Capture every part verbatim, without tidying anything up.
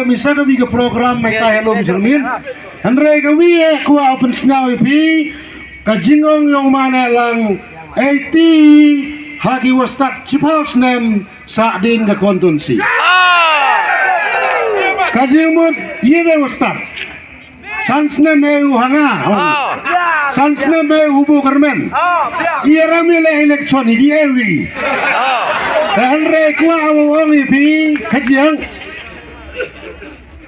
Mi sa ka wi ka program mai ta helom jermin. Hynrei ka wi e kwah pynsngew ïa phi ka jingong yong mane lang eighty ha ki wastad chiphaw snem sa din ka kontonsi. Ka jingmut ïa de wastad. San snem e u hanga. San snem e u bu kermen. Ïa ram ïa le election i di e wi. Ka hynrei kwah u ong ïa phi ka jing.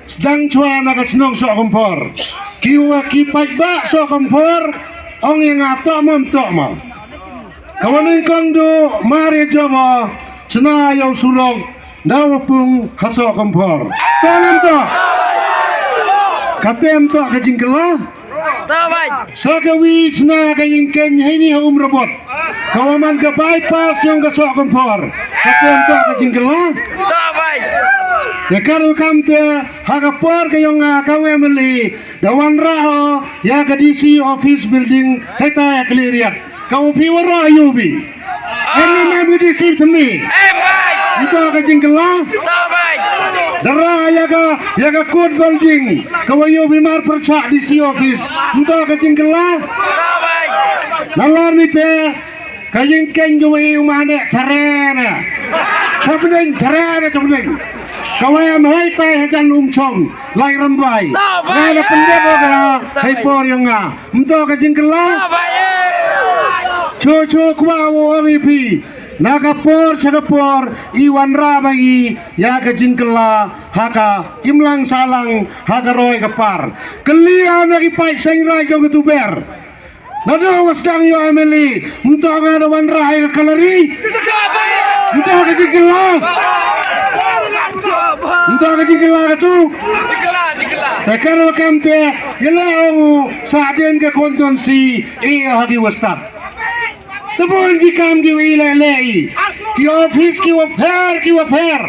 Sdang chwa na ka chnong Sohkymphor. Ki wa ki paidbah Sohkymphor ong ïa nga toh mom toh ma. Ka wa nyngkong du mar ïa jop o chna ïa u surok na wa pung ha Sohkymphor. Toh mom toh. Ka tem toh ka jingkylla. Sa ka wi chna ka jingkhein heini ha Umrabot. Ka wa man ka bypass yong ka Sohkymphor. Ka tem toh ka jingkylla. Te ka ruh kam te ha ka por ka yong nga ka wa M L A da wanrah o ïa ka D C office building heta ïa ka Liriat. Ka u phi waroh ïa u bi. Em ni mem ka D C tmi. Nto ka jingkylla. Dara ïa ka ïa ka court building ka wa ïa u bi mar pyrchah D C office. Nto ka jingkylla. Nalar ni te ka jingkhein ka wa ïa u mane tharene. Chapdeng tharene chapdeng. Ka wa em hai tai hajan um chong lai rambai. Nga da pendek ka hai por ïa nga. Mto ka jingkylla. Cho cho kwah u ong ïa phi na ka por cha ka por i wanrah ba i ïa ka jingkylla ha ka imlang sahlang ha ka roi ka par. Kylli ha na ki paid seng rai jong ka Tuber. Na do wa sdang ïa M L A mto nga da wanrah ïa ka kalari. Mto ka jingkylla. Mto ka jingkylla ka tu. Te ka ruh kam te ïa la ong u sa din ka kontonsi. Ïa ha ki wastad. Te bun ki kam ki wi leh leh i. Ki office ki wa pher ki wa pher.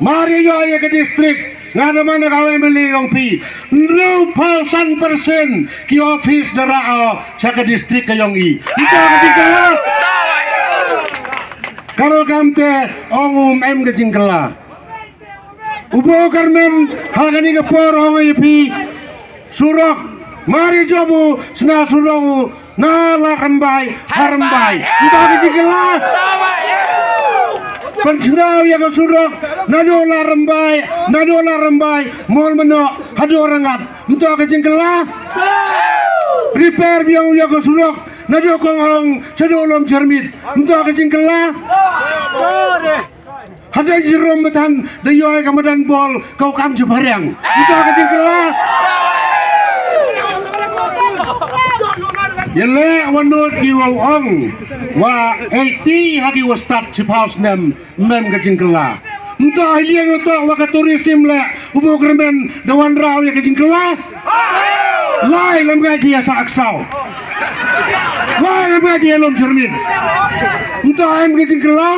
Mar ïa ïa ka district nga da man ka wa M L A yong phi. Hynriewphew san percent ki office da rah o cha ka district ka yong i. Nto ka jingkylla. Ka ruh kam te ong um em ka jingkylla. U bo kermen ha kani ka por ong ïa phi. Surok. Mar ïa jop u sna surok u na la rembai ha rembai. Nto ka jingkylla. Pynchna ïa ka surok na do la rembai na do la rembai mol mano ha do rangat. Nto ka jingkylla. Repair biang ïa ka surok na do kong ong cha do lom chermit. Nto ka jingkylla. Hadai jirom matan da ïoh ka madan bol kau kam ju pariang. Ito ka jingkylla. Ïa leh wanot ki wa ong wa eighty ha ki wastad chiphaw snem mem ka jingkylla. Nto hi liang to wa ka tourism leh u bo kermen da wanrah ïa ka jingkylla. Lai lem ngai ki ïa sa aksaw. Lai lem ngai ki ïa lom chermin. Nto em ki jingkylla.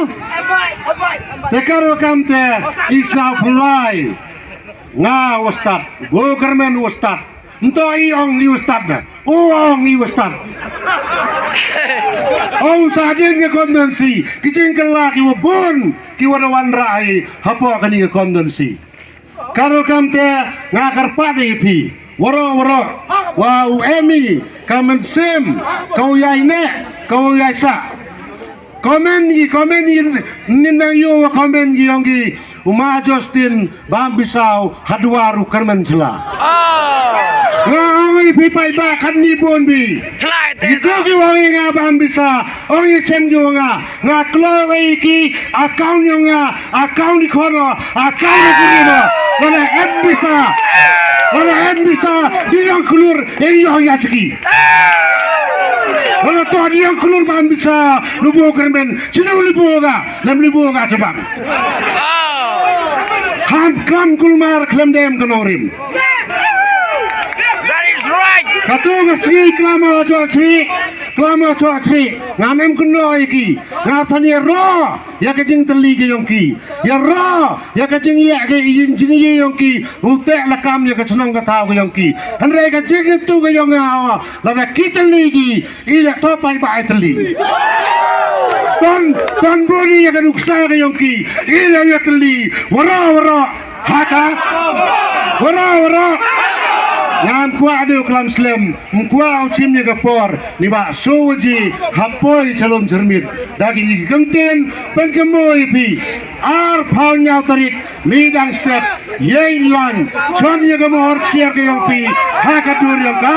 Te ka ruh kam te i sa phlai. Nga wastad. Bo kermen wastad. Nto i ong i wastad na. U ong i wastad. Ong sa din ka kondansi. Ki jingkylla ki wa bun ki wa da wanrah i hapoh kani ka kondansi. Ka ruh kam te nga kyrpad ïa phi waroh waroh wa u em i ka mynsiem ka u ïai neh ka u ïai sah. Comment ngi comment ngi nin nang ïoh wa comment ngi yong ngi u ma Justin Bambisaw ha dwar u Kyrmen Sla. Nga ong ïa phi paidbah katni bun bi. Ngi to ki wa ngi nga Bambisaw ong ïa chem ki wa nga. Nga kloi wei ki account yong nga, account i khoro, account i khoro. Wala em bisa. Wala em bisa. Di yong kulur, di yong ya chiki. Wala to di yong kulur ba em bisa. Lubo kermen, chino lubo ga, lem lubo ga chabang. Ham klam kulmar, klem dem kanorim. That is right. Katu nga sngi klam o chok chwi, klam o chok chwi. Ngam em kuno iki. Nga thani ro. Ïa ka jingtylli ka yong ki. Ïa ro. Ïa ka jingïa ka jingïa yong ki. U teh lakam ïa ka chnong ka thaw ka yong ki. Hynrei ka jingïa tu ka yong nga. Lada ki tylli ki. I la to paidbah i tylli. Ton ton buni ïa ka nuksa ka yong ki. I la ïa tylli. Wara wara. Haka wara wara. Ngam kwah de u klam slem, ym kwah u chim ïa ka por. Ni ba shu waji hapoi chalum jyrmit da ki ni ki kyntien. Pynkhmoi phi, arphew hynñiew tarik, mi dang step, ïeng lang, chon ïa ka mohor ksiar ka yong phi ha ka dur yong ka,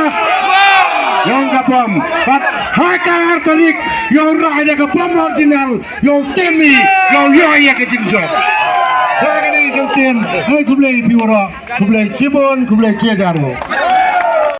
yong ka bom. Pat ha ka ar tarik, ïoh rah ïa ka bom original, ïoh temi, ïoh ïoh ïa ka jingjop. Ba kane ka ktien, hei khublei phi waroh, khublei chibun, khublei chiajar.